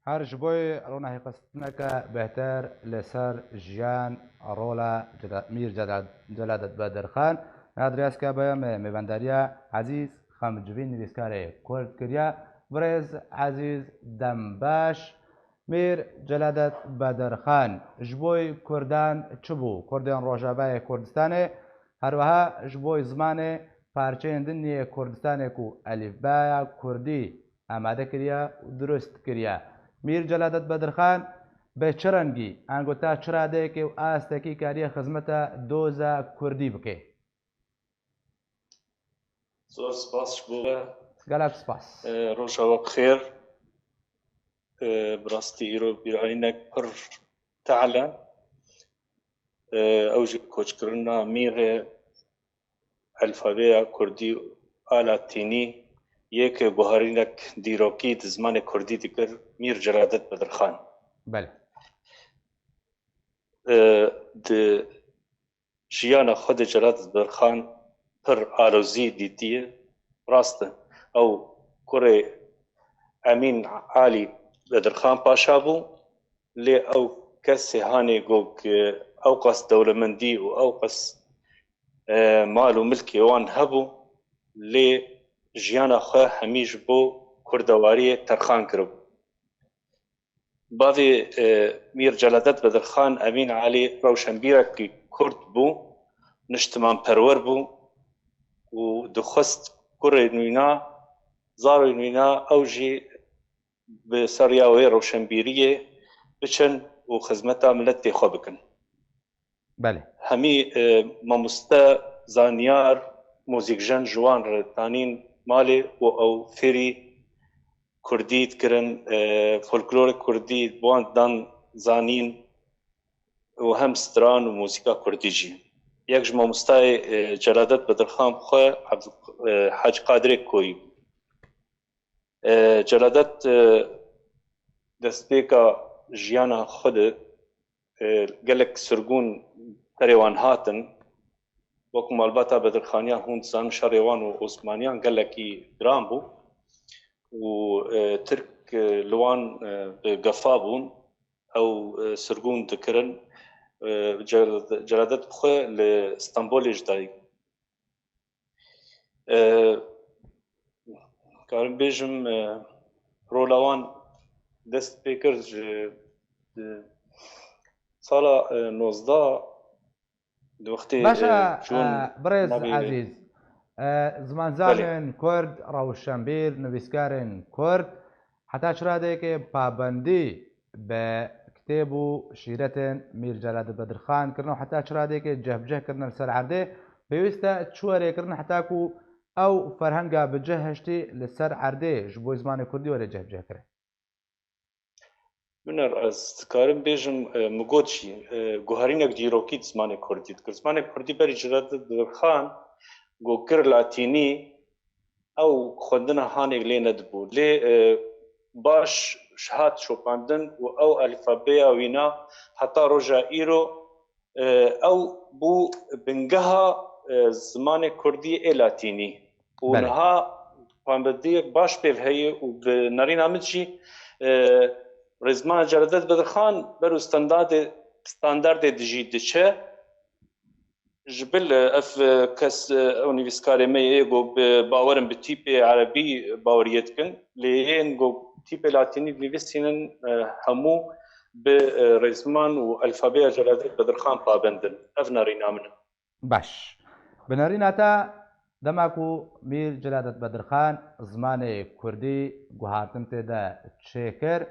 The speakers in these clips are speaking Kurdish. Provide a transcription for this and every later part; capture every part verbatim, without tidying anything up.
Her ji bo ronahîxistineke bêhtir li ser jiyan, rola Cela-, Mîr Cela-, Celadet Bedirxan, Adriyas Kabeya me mêvendariya Ezîz Xemcivîn nivîskarê Kurd kiriye. Birêz Ezîz, dem baş. Mîr Celadet Bedirxan ji bo Kurdan çi bû? Kurdên Rojavayê Kurdistanê, her wiha ji bo zimanê parçeyên din yê Kurdistanê ku elîfbeya Kurdî amade kiriye û dirust kiriye. Mîr Celadet Bedirxan bi çi rengî, ango ta çi radeyekê û astekî kariye xizmeta doza Kurdî bike? Zor spas ji bo we. Gelek spas. E, roja we bi xêr. E, bi rastî îro bîranînek pir tehl e. E, ew jî koçkirina mîrê elfabeya kurdî a latînî yê ke guherînek dîrokî di zimanê kurdî dikir, Mîr Celadet Bedirxan. Belê. E, di jiyana xwe de Celadet Bedirxan pir alozî dîtiye. Rast e, ew kurê Emîn Alî Bedirxan Paşa bû, lê ew kesê hanê got, ew qas dewlemendî û ew qas, e, mal û milkê wan hebû, lê jiyana xwe hemî ji bo kurdewariyê terxan kiribû. Bavê, e, Mîr Celadet Bedirxan Emîn Alî rewşenbîrekî Kurd bû, niştimanperwer bû û dixwest kurên wîna, zarên wîna ew jî bi ser riya wê rewşenbîriyê biçin û xizmeta miletê xwe bikin. Belê. Hemî, e, mamoste, zanyar, muzîkjen ji wan re danîn malê û ew fêrî kurdî dikirin, e, folklorê kurdî bi wan dan zanîn û hem stran û muzîka kurdî jî. Yek ji mamostayê, e, Celadet Bedirxan bi xwe Abdul-, e, Hacî Qadirê Koyî. E, Celadet, e, destpêka jiyana xwe de, e, gelek sirgûn serê wan hatin. Wek malbata Bedirxaniyan hûn dizanin şerê wan û Osmaniyan gelekî giran bû û, e, Tirk, e, li wan, e, bi gefa bûn. Ew, e, sirgûn dikirin. E, Cel-, Celadet bi xwe li Stenbolê ji dayik. E, karim bêjim, e, rola wan dest pê kir ji, e, sala, e, nozdeh, di wextê, Baş e, e, çûn e, birêz navê Ezîz, e, zimanzanên Belê. Kurd, rewşenbîr, nivîskarên Kurd, heta çi radeyekê pabendî bi kitêb û şîretên Mîr Celadet Bedirxan kirine û heta çi radeyekê cehbceh kirine li ser erdê, pêwîst e çi were kirin heta ku ew ferhenga bi cih hiştî li ser erdê ji bo zimanê kurdî were cehbceh kirin? Huner, ez dikarim bêjim, e, min got jî, e, guherînek dîrokî di zimanê kurdî dikir. Zimanê kurdî berî Celadet Bedirxan got kir latînî, ew xwendina hanê lê nedibû. Lê, e, baş hat şopandin û ew alfabeya wîna heta roja îro, e, ew bû bingeha, e, zimanê kurdî ê latînî. Û Belê. niha pabendiyek baş pê heye û bi nerîna min jî, e, Rêzmana Celadet Bedirxan ber û standardê, standardê dijî diçe. Ji bil, e, ev, e, kes, e, ew nivîskarê me yê ku bi bawerin bi tîpê erebî baweriyê dikin, lê yên ku tîpê latînî dinivîsînin, e, hemû bi, e, rêzman û alfabeya Celadet Bedirxan pabend in. Ev nerîna min e. Baş. Bi nerîna te, dema ku Mîr Celadet Bedirxan zimanê kurdî guhartin tê de çêkir,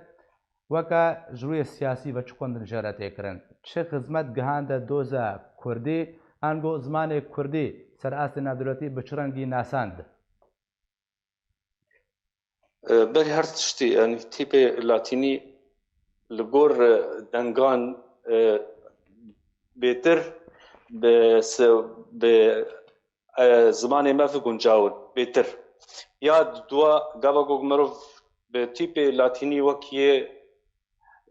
weke ji rûyê siyasî ve çi xwendin jê re tê kirin? Çi xizmet gihande doza kurdî, ango zimanê kurdî ser astê navdewletî bi çi rengî nasand? E, berî her tiştî, yanî tîpê latînî li gor, e, dengan, e, bêtir bi se-, bi, e, zimanê me ve guncaw in, bêtir. Ya dua gava ku mirov bi tîpê latînî wek yê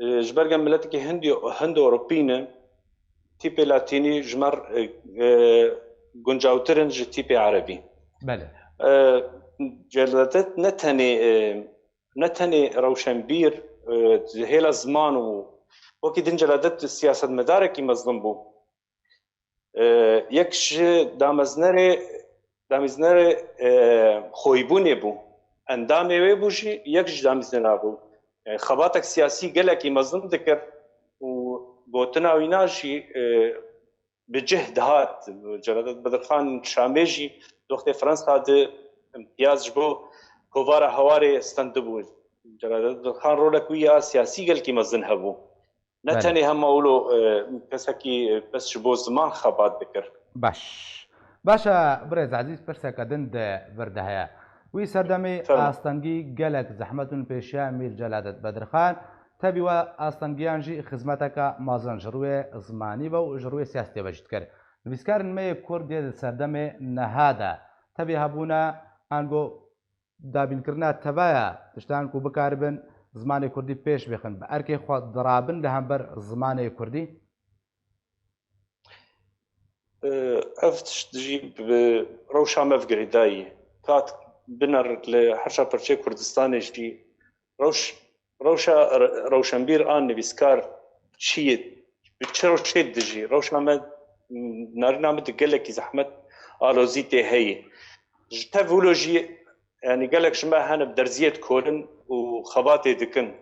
E, ji ber ku em miletekî Hindî-, Hindo-Ewropî ne, tîpê latînî ji me re, e, e, guncawtir in ji tîpê erebî. Belê. E, Celadet ne tenê, e, ne tenê rewşenbîr, e, hêla ziman û wekî din Celadet siyasetmedarekî mezin bû. E, yek ji dameznerê, damîznerê, e, xweyîbûnê bû. Endamê wê bû jî, yek ji damîznera bû. E, xebatek siyasî gelekî mezin dikir û gotina wîna jî, e, bi cih dihat. Celadet Bedirxan Şamê jî di wextê Fransa de îmtiyaz ji bo kovara Hawarê stendibû. Celadet Bedirxan rolek wî ya siyasî gelkî mezin hebû. Ne Belê. Tenê hema wilo, e, kesekî bes ji bo ziman xebat dikir. Baş. Baş e, birêz Ezîz, pirseke din di vir de heye. Wî serdemê Fermo. Astengî gelek zehmet û pêşiya Mîr Celadet Bedirxan, tevî we astengiyan jî xizmeteke mezin ji rûyê zimanî ve û ji rûyê siyasî ve jî dikir. Nivîskarên me yê Kurd yê di serdemê niha de tevî hebûne ango dabînkirina tevaya tiştan ku bikaribin zimanê Kurdî pêş bêxin, bi erkê xwe dirabin li hember zimanê Kurdî? Ev tişt jî bi rewşa me ve girêdayî. Kat biner li herşa perçê Kurdistanê jî rewş, rewşa re-, rewşenbîr an nivîskar çi ye, bi çi rewşê dijî? Rewşa me, narîna min di gelekî zehmet alozî tê heye. Ji tev wilo jî, yanî gelek ji me hene bi derziyê dikolin û xebatê dikin.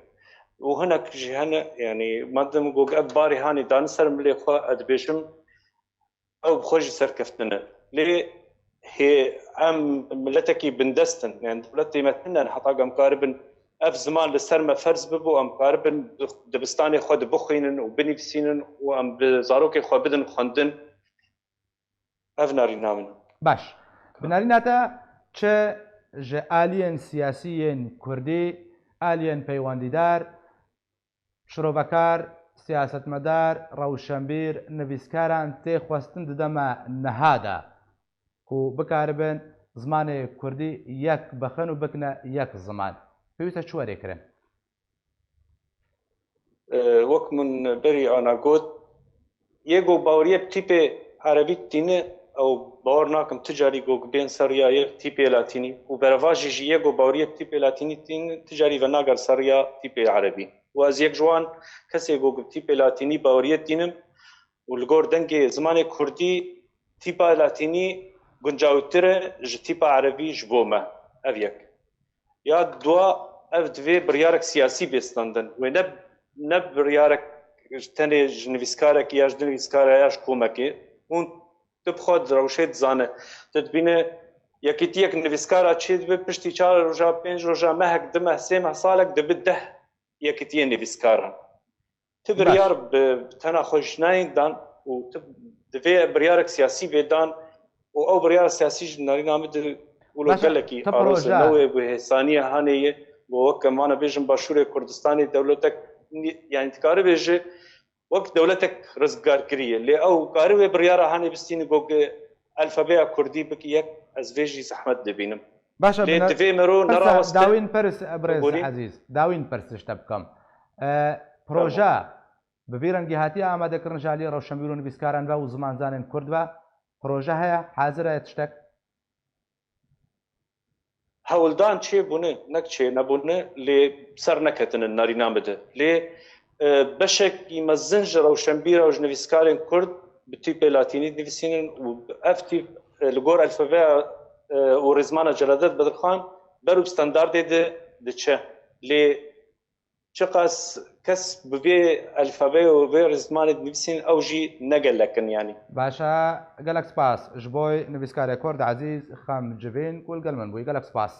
Û hinek jî hene, yanî madem got ev barê hanê dane ser milê xwe, ez dibêjim, ew bi xwe jî serkeftin e. Lê hê em miletekî bindest in, yani dewletê me tune ne, heta ku em karibin ev ziman li ser me ferz bibû, em karibin dibistanê xwe de bixwînin û binivîsînin û em bi zarokê xwe bidin xwendin. Ev narîna min. Baş. Bi narîna te çi ji aliyên siyasî yên Kurdî, aliyên peywendîdar, şirovekar, siyasetmedar, rewşenbîr, nivîskaran tê xwestin di dema niha de ku bikaribin zimanê Kurdî yek bixin û bikine yek ziman? Pêwîst e çi were kirin? E, wek min berî ana got, yê ku baweriyê bi tîpê erebî tîne, ew bawer nakim ti carî ku bên ser riya yê tîpê latînî û berevajî jî yê ku baweriyê bi tîpê latînî tîne, ti carî venager ser riya tîpê erebî. Û ez yek ji wan kesê ku bi tîpê latînî baweriyê tînim û li gor dengê zimanê kurdî tîpa latînî guncawtir e ji tîpa erebî ji bo me. Ev yek. Ya dua, ev divê biryarek siyasî bê standin. Wê ne, ne biryarek tenê ji nivîskarekî ya ji du nivîskara ya ji komekê. Hûn tu bi xwe di rewşê dizane. Tu dibîne yekîtiyek nivîskara çê dibe, piştî çar roja, pênc roja, mehek, du meh, sê meh, salek dibe deh yekîtiyên nivîskaran. Ti Baş. Biryar bi tena xwe ji nayên dan û ti divê biryarek siyasî bê dan û ew biryara siyasî ji narîna min di wilo Baş, gelekî ti aroz e. Proje. Newê bi hêsaniya hanê ye, bo weke mana bêjin Başûrê Kurdistanê dewletek ni-, yani dikare bêje wek dewletek rizgarkirî ye. Lê ew kare wê biryara hanê bistîne go ge alfabeya kurdî bike yek, ez vê jî zehmet dibînim. Baş e, Lê bine-, divê mero Pirsa, neraweste dawîn pirs, e, birêz Bûrî? Ezîz, dawîn pirs ji te bikim. E, proje Tamam. Bi vî rengî hatiye amadekirin ji aliyê rewşenbîr û nivîskaran ve û zimanzanên kurd ve? Proje heye, hazir e tiştek? Hewldan çêbûne, nek çênebûne, lê ser neketine narîna min de. Lê, e, beşekî mezin ji rewşenbîra û ji nivîskarên kurd bi tîpê latînî dinivîsînin û ev tîp, e, li gor alfabeya, e, û rêzmana Celadet Bedirxan ber û bi standardê de diçe. Lê çiqas kes bi vê alfabeya û vê rêzmanê dinivîsînin, ew jî ne gelek in, yanî. Baş e, gelek spas ji bo nivîskarê kurd Ezîz Xem Civîn ku li gel min bûyî. Gelek spas.